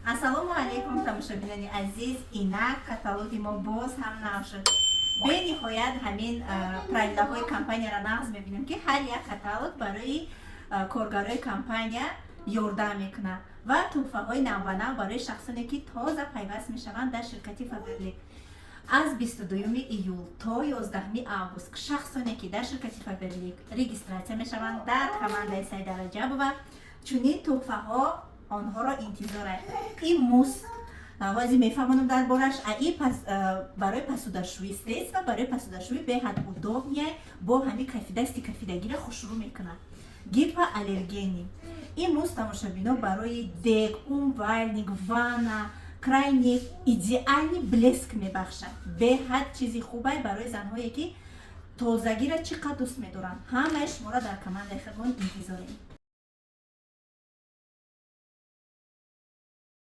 Ассалому алайкум, тамошобинони азиз! Инак, каталоги мо боз ҳам нав шуд. Бениҳоят ҳамин правилаҳои компанияро нағз мебинем, ки ҳар як каталог барои коргарои компания ёрдам мекунад ва тӯҳфаҳои навбанав барои шахсоне, ки тоза пайваст мешаванд дар ширкати Фаберлик. Аз 22 июл то 11 август шахсоне, ки дар ширкати Фаберлик регистрация мешаванд дар командаи Саида Раҷабова, чунин тӯҳфаҳо онҳоро интизор аст. Ин мусс ҳозир мефаҳмонам дар бораш, а и пас барои посудашӯӣ, средства барои посудашӯӣ, беҳад удобный, бо ҳамин кафидасти кафидагиро хушрӯ мекунад, гипоаллергенный. Ин мусс, тамошобино, барои дег, умывальник, ванна, краник идеальный блеск мебахшад. Беҳад чизи хубай барои занҳое, ки тозагиро чӣ қадр дӯст медоранд. Ҳамаи шуморо дар командаи худмон интизорем.